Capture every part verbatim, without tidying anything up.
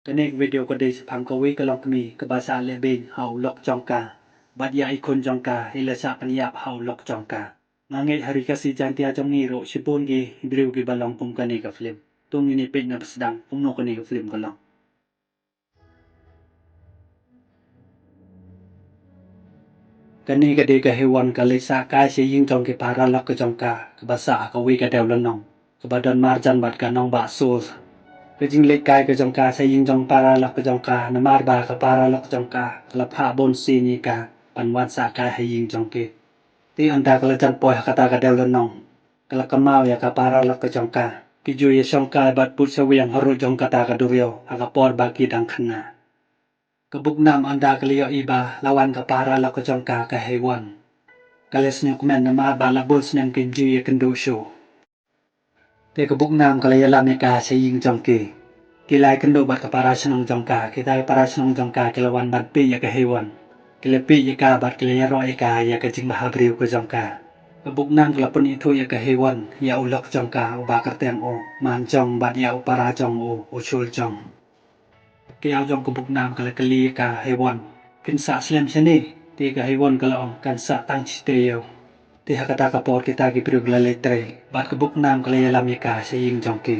Kane ka video ka dei shaphang kawei ka longkmie kaba shah lehbeiñ ha u lok jong ka bad ïa i khun jong ka i la shah pynïap ha u lok jong ka. Nga ngeit ha ri Khasi Jaiñtia jong ngi ruh shibun ki briew kiba long kum kane ka film. To ngin ïa peit na ba sdang kumno kane ka film ka long. Kane ka dei ka Hewon ka leit sah kai sha ïing jong ki paralok ka jong ka kaba sah ha kawei ka dew lynnong kaba don marjan bad ka nongbah Sur. Ka jingleit kai ka jong ka sha ïing jong paralok ka jong ka namar ba ka paralok jong ka ka la phah bun sien ïa ka ban wan sah kai ha ïing jong ki. Te ynda ka la jan poi ha kata ka dew lynnong ka la kynmaw ïa ka paralok ka jong ka. Ki ju ïa shong kai bad bud sha wing harud jong kata ka duriaw ha ka por ba ki dang khynnah. Ka Buknam ynda ka la ïohi ba la wan ka paralok ka jong ka ka Hewon, ka la sngewkmen namar ba la bun snem kim ju ïakynduh shuh. Te ka Buknam ka la ïalam ïa ka sha ïing jong ki. Ki la ïakynduh bad ka para shnong jong ka, kita ki para shnong jong ka ki la wan ban peit ïa ka Hewon. Ki la peit ïa ka bad ki la ïaroh ïa ka ïa ka jingbhabriew ka jong ka. Ka Buknam ka la pynithuh ïa ka Hewon ïa u lok jong ka uba kyrteng u Manjong bad ïa u para jong u u Shuljong. Ka ïew jong ka Buknam ka la kylli ïa ka Hewon, phin sah slem shane? Te ka Hewon ka la ong, kan sah tang shi taïew. Te ha kata ka por kita ki briew ki la leit trei bad ka Buknam ka la ïalam ïa ka sha ïing jong ki.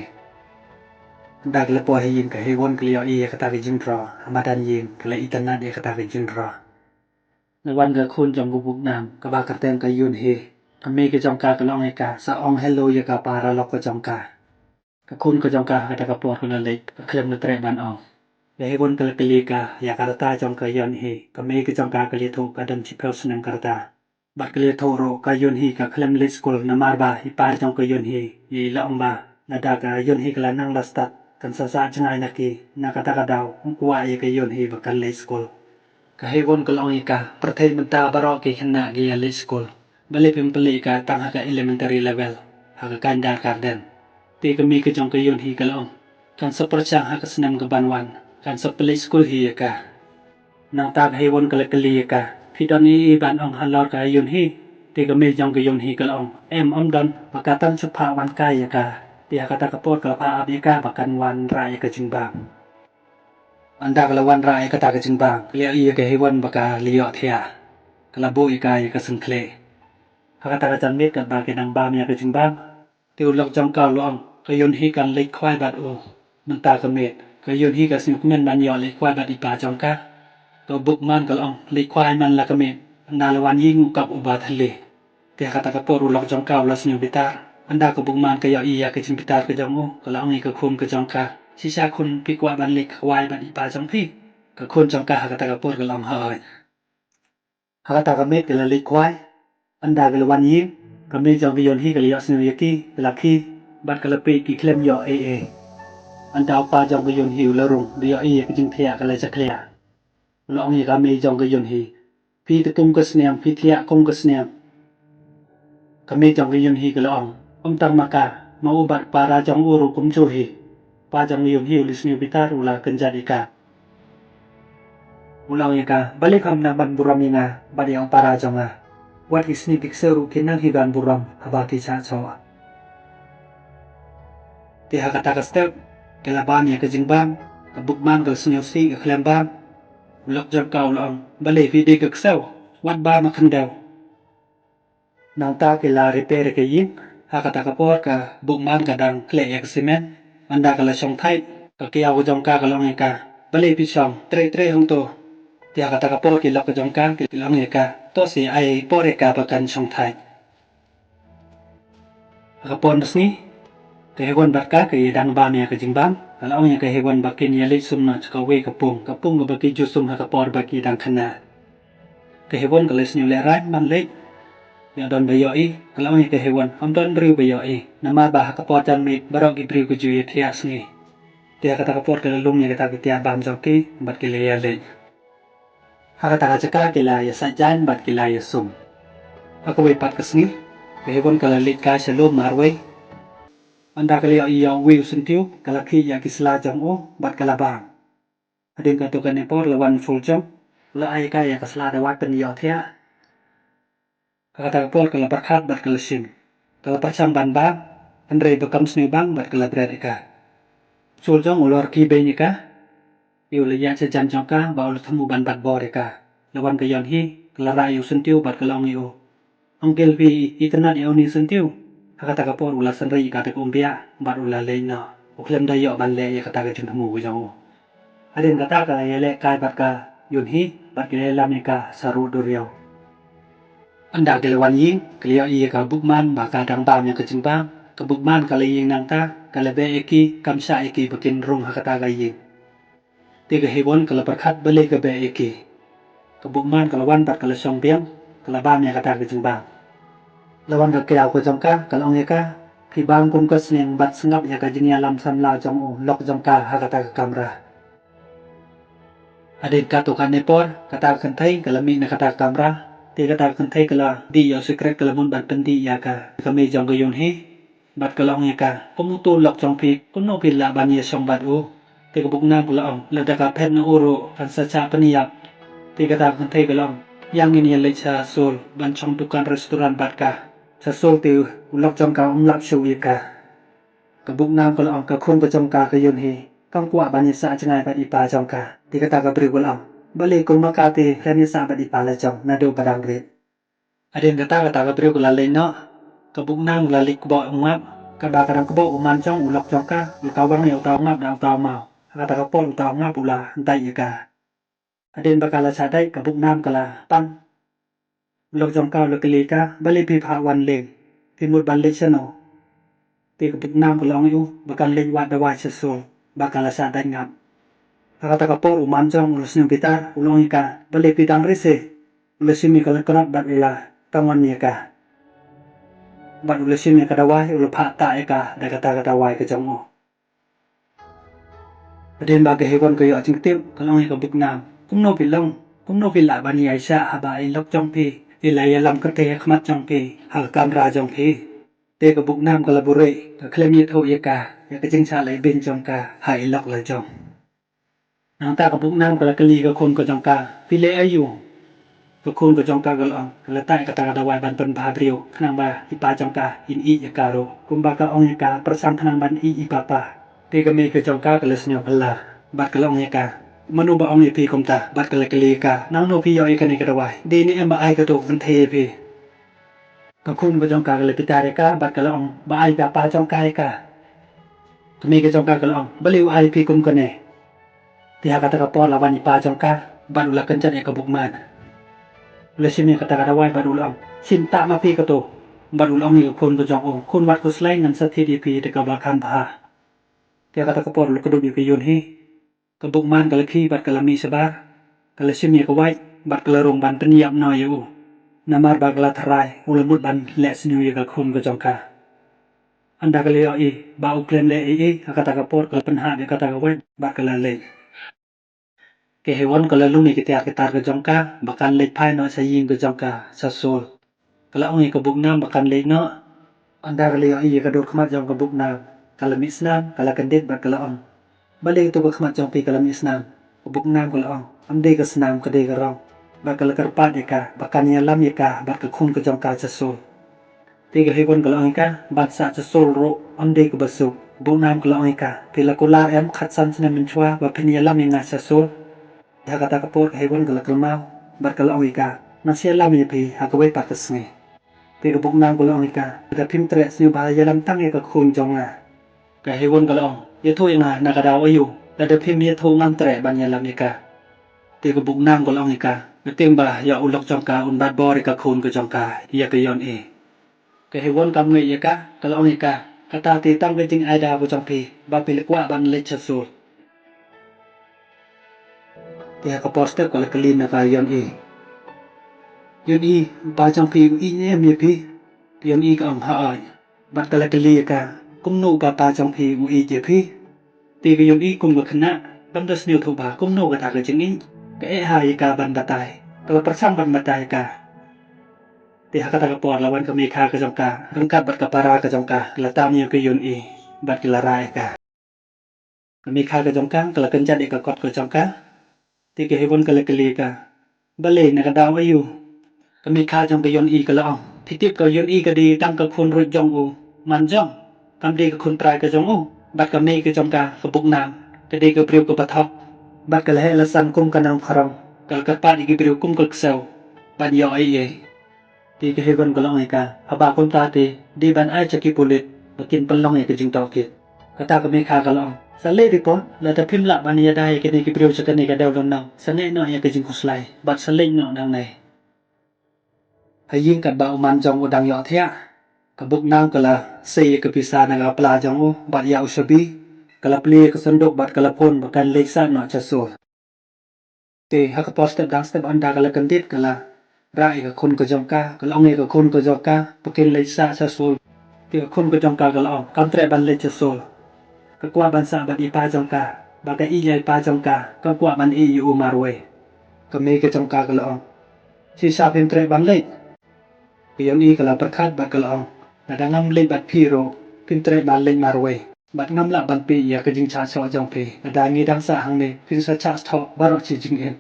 Ynda ki la poi ha ïing ka Hewon ka la ïohi ïa kata ka jingdro ha madan ïing, ka la itynnad ïa kata ka jingdro. La wan ka khun jong ka Buknam kaba kyrteng ka Yunhi. Ka mei ka jong ka ka la ong ïa ka, sa ong hello ïa ka paralok ka jong ka. Ka khun ka jong ka ha kata ka por ka la leit, ka khlem la treh ban ong. Ka Hewon ka la kylli ka ïa ka rta jong ka Yunhi. Ka mei ka jong ka ka la ïathuh ka don shiphew snem ka rta. Bad ka la ïathuh ruh ka Yunhi ka khlem leit skul namar ba i pa jong ka Yunhi i la ong ba lada ka Yunhi ka la nang la stad kan sa sah jngai na ki. Na kata ka daw ym kwah ïa ka Yunhi ba kan leit skul. Ka Hewon ka la ong ïa ka, pyrthei mynta baroh ki khynnah ki ïa leit skul. Balei phim pynleit ïa ka tang ha ka elementary level, ha ka kindergarten? Te ka mei ka jong ka Yunhi ka la ong, kan sa pyrshang ha ka snem ka ban wan, kan sa pynleit skul hi ïa ka. Nangta ka Hewon ka la kylli ïa ka, phi don ei ei ban ong halor ka Yunhi? Te ka mei jong ka Yunhi ka la ong, em, ym don, ba ka tang shu phah wan kai ïa ka. Te ha kata ka por ka la phah ap ïa ka ba kan wanrah ïa ka jingbam. Ynda ka la wanrah ïa kata ka jingbam, ka la ïohi ïa ka Hewon ba ka la ïohthiah. Ka la buh ïa ka ïa ka syngkhlieh. Ha kata ka janmiet katba ki dang bam ïa ka jingbam, te u lok jong ka u la ong, ka Yunhi kan leit khwai bad u. Mynta ka miet ka Yunhi ka sngewkmen ban ïoh leit khwai bad i pa jong ka. Ka Buknam ka la ong, leit khwai man la ka miet, ynda la wan ïing u kap uba thylli. Te ha kata ka por u lok jong ka u la sngewbitar. Ynda ka Buknam ka ïohi ïa ka jingbitar ka jong u, ka la ong ïa ka khun ka jong ka, shisha khun, phi kwah ban leit khwai bad i pa jong phi? Ka khun jong ka ha kata ka por ka la ong, hooid. Ha kata ka miet ka la leit khwai. Ynda ka la wan ïing, ka mei jong ka Yunhi ka la ïohsngew ïa ki, ka la khie bad ka la peit, ki khlem ïoh ei ei. Ynda u pa jong ka Yunhi u la rung, da ïohi ïa ka jingthiah ka la jakhlia. U la ong ïa ka mei jong ka Yunhi, phi te kum ka sniang, phi thiah kum ka sniang. Ka mei jong ka Yunhi ka la ong, ym tang ma ka, ma u bad para jong u ruh kumjuh hi. Pa jong ka Yunhi u la sngewbitar, u la kynjat ïa ka. U la ong ïa ka, balei phim nang ban burom ïa nga bad ïa u para jong nga? Wat ki snieh ki ksew ruh kin nang hi ban burom haba ki shah shoh. Te ha kata ka step ka la bam ïa ka jingbam. Ka Buknam ka la sngewsih, ka khlem bam. U lok jong ka u la ong, balei phi dei ka ksew? Wat bam ha khyndew. Nangta ki la repair ïa ka ïing. Ha kata ka por ka Buknam ka dang khleh ïa ka cement. Ynda ka la shong thait, ka kyiaw ka jong ka ka la ong ïa ka, balei phi shong, trei trei hangto. Te ha kata ka por ki lok ka jong ka ki la ong ïa ka, to sa ai por ïa ka ba kan shong thait. Ha ka por mynsngi, ka Hewon bad ka ka ïa dang bam ïa ka jingbam. Ka la ong ïa ka Hewon ba kin ïa leit sum noh sha kawei ka pung, ka pung kaba ki ju sum ha ka por ba ki dang khynnah. Ka Hewon ka la sngewlehraiñ ban leit. Ïa don ba ïohi, ka la ong ïa ka Hewon, ym don briew ba ïohi, namar ba ha ka por janmiet baroh ki briew ki ju ïa thiah sngi. Te ha kata ka por ka la lum ïa kata ka tiar bam jong ki bad ki la ïa leit. Ha kata ka jaka ki la ïa sait jaiñ bad ki la ïa sum. Ha kawei pat ka sngi, ka Hewon ka la leit kai sha lum marwei. Ynda ka la ïohi ïa uwei u syntiew, ka la khih ïa ki sla jong u bad ka la bam. Hadien katto katne por la wan u Shuljong, la ai ïa ka ïa ka sla da wat ban ïohthiah. Ha kata ka por ka la pyrkhat bad ka la shim. Ka la pyrshang ban bam, hynrei ba kam sngewbang bad ka la bret ïa ka. U Shuljong u la rkhie beiñ ïa ka. Ïa u la ïaid sha jan jong ka ba u la thmu ban bat bor ïa ka. La wan ka Yeon Hee, ka la rah ïa u syntiew bad ka la ong ïa u, "Ong gel phi itynnad ïa une u syntiew." Ha kata ka por u la sngewrei ïa ka da ka umbiah bad u la leit noh. U khlem da ïoh ban leh ïa kata ka jingthmu ka jong u. Hadien kata ka la ïaleh kai bad ka Yeon Hee bad ka la ïalam ïa ka sha rud duriaw. Ynda ki la wan ïing, ki la ïohi ïa ka Bookman ba ka dang bam ïa ka jingbam. Ka Bookman ka la ïeng nangta, ka la beh ïa ki, kam shah ïa ki ba kin rung ha kata ka ïing. Te ka Hee Won ka la pyrkhat balei ka beh ïa ki. Ka Bookman ka la wan bad ka la shong biang, ka la bam ïa kata ka jingbam. La wan ka kynthei ka jong ka, ka la ong ïa ka, "Phi bam kum ka sneng bad sngap ïa ka jingïalam samla jong u lok jong ka ha kata ka kamra." Hadien katto katne por, kata ka kynthei ka la mih na kata ka kamra. Te kata ka kynthei ka la dih ïa u sikret, ka la mut ban pyndih ïa ka, ka mei jong ka Yeon Hee. Bad ka la ong ïa ka, "Kumno uto u lok jong phi, kumno phi lah ban ïashong bad u?" Te ka Booknam ka la ong, "Lada ka phet na u ruh, kan sa shah pynïap." Te kata ka kynthei ka la ong, "Ïa ngin ïaleit sha Seoul ban shong dukan restaurant bad ka. Sha Seoul te u lok jong ka um lap shuh ïa ka." Ka Booknam ka la ong, "Ka khun ka jong ka, ka Yeon Hee, kam kwah ban ïasah jngai bad i pa jong ka." Te kata ka briew ka la ong, "Balei kumba ka te khlem ïasah bad i pa la jong naduh ba dang rit?" Hadien kata, kata ka briew ka la leit noh. Ka Booknam ka la leit kboh u ngap. Katba ka dang kboh u man jong u lok jong ka, u la tawang ïa uta u ngap da uta u maw. Ha kata ka por uta u ngap u la dait ïa ka. Hadien ba ka la shah dait, ka Booknam ka la pang. U lok jong ka u la kylli ka, "Balei phi phah wan leng? Phi mut ban leit shano?" Te ka Booknam ka la ong ïa u ba kan leit wad dawai sha Seoul, ba ka la shah dait ngap. Ha kata ka por u man jong u la sngewbitar, u la ong ïa ka, "Balei phi dang rit se?" U la shim ïa ka lyngknot bad u la tangon ïa ka. Bad u la shim ïa ka dawai, u la phah tah ïa ka da kata ka dawai ka jong u. Hadien ba ka Hee Won ka ïoh jingtip, ka la ong ïa ka Booknam, "Kumno phi long? Kumno phi lah ban ïaishah haba i lok jong phi i la ïalam kynthei ha khmat jong phi, ha ka kamra jong phi?" Te ka Booknam ka la buhrieh, ka khlem ïathuh ïa ka ïa ka jingshah lehbeiñ jong ka ha i lok la jong. Nangta ka Booknam ka la kylli ka khun ka jong ka, "Phi leh aïu?" Ka khun ka jong ka ka la ong, "Ka la tah ïa kata ka dawai ban pynbha briew, khnang ba i pa jong ka in ïeit ïa ka ruh, kumba ka ong ïa ka pyrshang khnang ban ïeit i papa." Te ka mei ka jong ka ka la sngewphylla bad ka la ong ïa ka, "Mano ba ong ïa phi kumta?" Bad ka la kylli ïa ka, "Nangno phi ïoh ïa kane ka dawai? Dei ne em ba ai kato ka kynthei ïa phi?" Ka khun ka jong ka ka la bitar ïa ka bad ka la ong, "Ba ai ïa ka pa jong ka ïa ka." Ka mei ka jong ka ka la ong, "Balei u ai ïa phi kum kane?" Te ha kata ka por la wan i pa jong ka bad u la kynjat ïa ka Bookman. U la shim ïa kata ka dawai bad u la ong, "Shim tah ma phi kato." Bad u la ong ïa ka khun ka jong u, "Khun, wat khuslai, ngan sa thied ïa phi da kaba kham bha." Te ha kata ka por u la kdup ïa ka Yeon Hee. Ka Bookman ka la khie bad ka la mih shabar. Ka la shim ïa ka wait bad ka la rung ban pynïap noh ïa u. Namar ba ka la tharai u la mut ban leh sniew ïa ka khun ka jong ka. Ynda ka la ïohi ba u khlem leh ei ei, ha kata ka por ka la pynhap ïa kata ka wait bad ka la leit. Ka Hee Won ka la lum ïa ki tiar ki tar ka jong ka ba kan leit phai noh sha ïing ka jong ka sha Seoul. Ka la ong ïa ka Booknam ba kan leit noh. Ynda ka la ïohi ïa ka dur khmat jong ka Booknam, ka la mih snam, ka la kyndit bad ka la ong, "Balei kato ka khmat jong phi ka la mih snam?" Ka Booknam ka la ong, "Ym dei ka snam, ka dei ka rong." Bad ka la kyrpad ïa ka ba kan ïalam ïa ka bad ka khun ka jong ka sha Seoul. Te ka Hee Won ka la ong ïa ka, "Ban sah sha Seoul ruh ym dei kaba suk." Ka Booknam ka la ong ïa ka, "Phi la kular em khatsan snem mynshuwa ba phin ïalam ïa nga sha Seoul?" Te ha kata ka por ka Hee Won ka la kynmaw bad ka la ong ïa ka, "Ngan sa ïalam ïa phi ha kawei pat ka sngi." Te ka Booknam ka la ong ïa ka, "Lada phim treh sngewbha ïalam tang ïa ka khun jong nga." Ka Hee Won ka la ong, "Ïathuh ïa nga na ka daw aïu? Lada phim ïathuh ngam treh ban ïalam ïa ka." Te ka Booknam ka la ong ïa ka, "Ka tieng ba ïa u lok jong ka un bat bor ïa ka khun ka jong ka, ïa ka Yeon Hee." Ka Hee Won kam ngeit ïa ka, ka la ong ïa ka, "Kata te tang ka jingai daw ka jong phi ba phi la kwah ban leit sha Seoul." Te ha ka por step ka la kylli na ka Yeon Hee, "Yeon Hee, u pa jong phi u ïeit ne em ïa phi?" Ka Yeon Hee ka ong, "Hooid." Bad ka la kylli ïa ka, "Kumno u papa jong phi u ïeit ïa phi?" Te ka Yeon Hee kum ka khynnah kam da sngewthuh ba kumno kata ka jingïeit, ka eh ha ïa ka ban batai, ka la pyrshang ban batai ïa ka. Te ha kata ka por la wan ka mei kha ka jong ka ryngkat bad ka para ka jong ka, la tam ïa ka Yeon Hee bad ki la rah ïa ka. Ka mei kha ka jong ka ka la kynjat ïa ka kot ka jong ka. Te ka Hee Won ka la kylli ïa ka, "Balei, na ka daw aïu?" Ka mei kha jong ka Yeon Hee ka la ong, "Phi tip ka Yeon Hee ka dei tang ka khun ruh jong u man jong, kam dei ka khun trai ka jong u. Bad ka mei ka jong ka, ka Booknam, ka dei ka briew kaba thok." Bad ka la heh la san kum ka nang pharong, ka la kyrpad ïa ki briew kum ka ksew ban ïoh ei ei. Te ka Hegon ka la ong ïa ka, haba kumta te dei ban ai sha ki pulit ba kin pynlong ïa ka jingtohkit. Kata ka Mei Kha ka la ong, sa leit report, lada phim lah ban ïada ïa kine ki briew sha kane ka dewlynnong, sangeh noh ïa ka jingkhuslai bad sa leit noh nangne. Ha ïing katba u Man Jong u dang ïohthiah, ka Buknam ka la sei ïa ka pisa na ka pla jong u bad ïa u shabi, ka la plie ïa ka synduk bad ka la phone ba kan leit sah noh sha Seoul. Te ha ka por step dang step ynda ka la kyndit ka la rah ïa ka khun ka jong ka, ka la ong ïa ka khun ka jong ka ba kin leit sah sha Seoul. Te ka khun ka jong ka ka la ong, kam treh ban leit sha Seoul. Ka kwah ban sah bad i pa jong ka, ba ka ïeit ïa i pa jong ka, kam kwah ban ïeit ïa u marwei. Ka Mei ka jong ka ka la ong, shisha phim treh ban leit? Ka Yun Hee ka la pyrkhat bad ka la ong, lada ngam leit bad phi ruh, phim treh ban leit marwei. Bad ngam lah ban peit ïa ka jingshah shoh jong phi. Lada ngi dang sah hangne, phin sa shah shoh baroh shi jingim.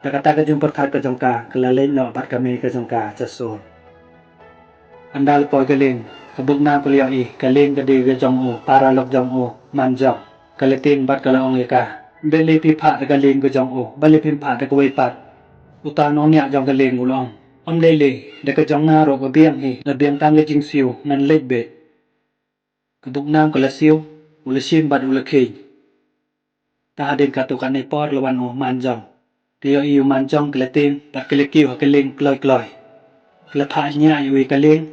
Da kata ka jingpyrkhat ka jong ka, ka la leit noh bad ka Mei ka jong ka sha Seoul. Ynda la poi ka lieng, ka Buknam ka la ïohi ka lieng ka dei ka jong u paralok jong u, Man Jong. Ka la tieng bad ka la ong ïa ka, balei phi phah da ka lieng ka jong u, balei phim phah da kawei pat? Uta u nongñiah jong ka lieng u la ong, ym lei lei, da ka jong nga ruh ka biang hi, la biang tang ka jingsiew, ngan leit beit. Ka Buknam ka la siew, u la shim bad u la kheiñ. Te hadien katto katne por la wan u Man Jong. Te ïohi u Man Jong ka la tieng bad ka la kiew ha ka lieng kloi kloi. Ka la phah ñiah ïa u ïa ka lieng,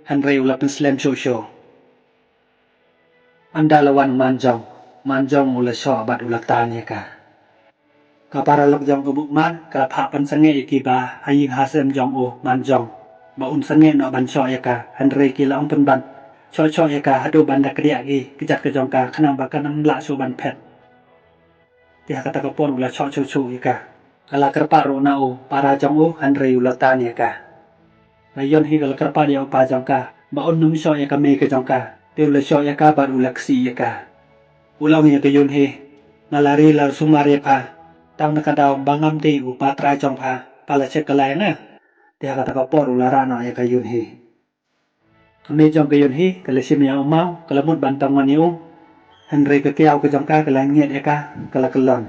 hynrei u la pynslem shuh shuh. Ynda la wan u Man Jong, Man Jong u la shoh bad u la tan ïa ka. Ka paralok jong ka Buknam ka la phah pynsangeh ïa kiba ha ïing ha sem jong u Man Jong ba un sangeh noh ban shoh ïa ka, hynrei ki la ong pynban, shoh shoh ïa ka haduh ban da kdiah ki kjat ka jong ka khnang ba kan ym lah shuh ban phet. Te ha kata ka por u la shoh shuh shuh ïa ka. Ka la kyrpad ruh na u para jong u, hynrei u la tan ïa ka. Ka Yun Hee ka la kyrpad ïa u pa jong ka ba un ym shoh ïa ka Mei ka jong ka. Te u la shoh ïa ka bad u la ksih ïa ka. U la ong ïa ka Yun Hee, nga la ri la sumar ïa pha, tang na ka daw ba ngam dei u patrai jong pha, pha la shet kylla ïa nga. Te ha kata ka por u la rah noh ïa ka Yun Hee. Ka Mei jong ka Yun Hee ka la shim ïa u maw, ka la mut ban tang wan ïa u, hynrei ka kiaw ka jong ka ka la ngiat ïa ka, ka la kyllon.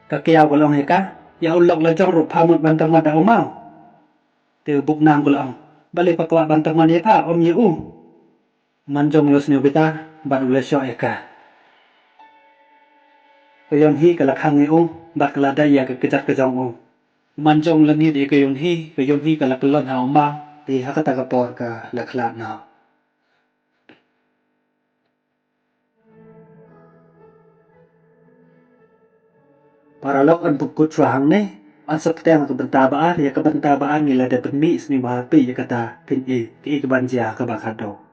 Ka kiaw ka la ong ïa ka, ïa u lok la jong ruh pha mut ban tang wan da u maw? Te u Buknam ka la ong, balei pha kwah ban tang wan ïa pha, ym ïa u? Man Jong u la sniew bita bad u la shoh ïa ka. Ka Yun Hee ka la khang ïa u bad ka la dai ïa ka kjat ka jong u. Man Jong u la ngiat ïa ka Yun Hee, ka Yun Hee ka la kyllon ha u maw, te ha kata ka por ka la khlad noh. Paralok, yn pynkut shuwa hangne, yn sa pyrshang ka bynta ba ar, ïa ka bynta ba ar ngi la dep pynmih sngewbha peit ïa kata, phin i, ki i ka ban jia kaba khadduh.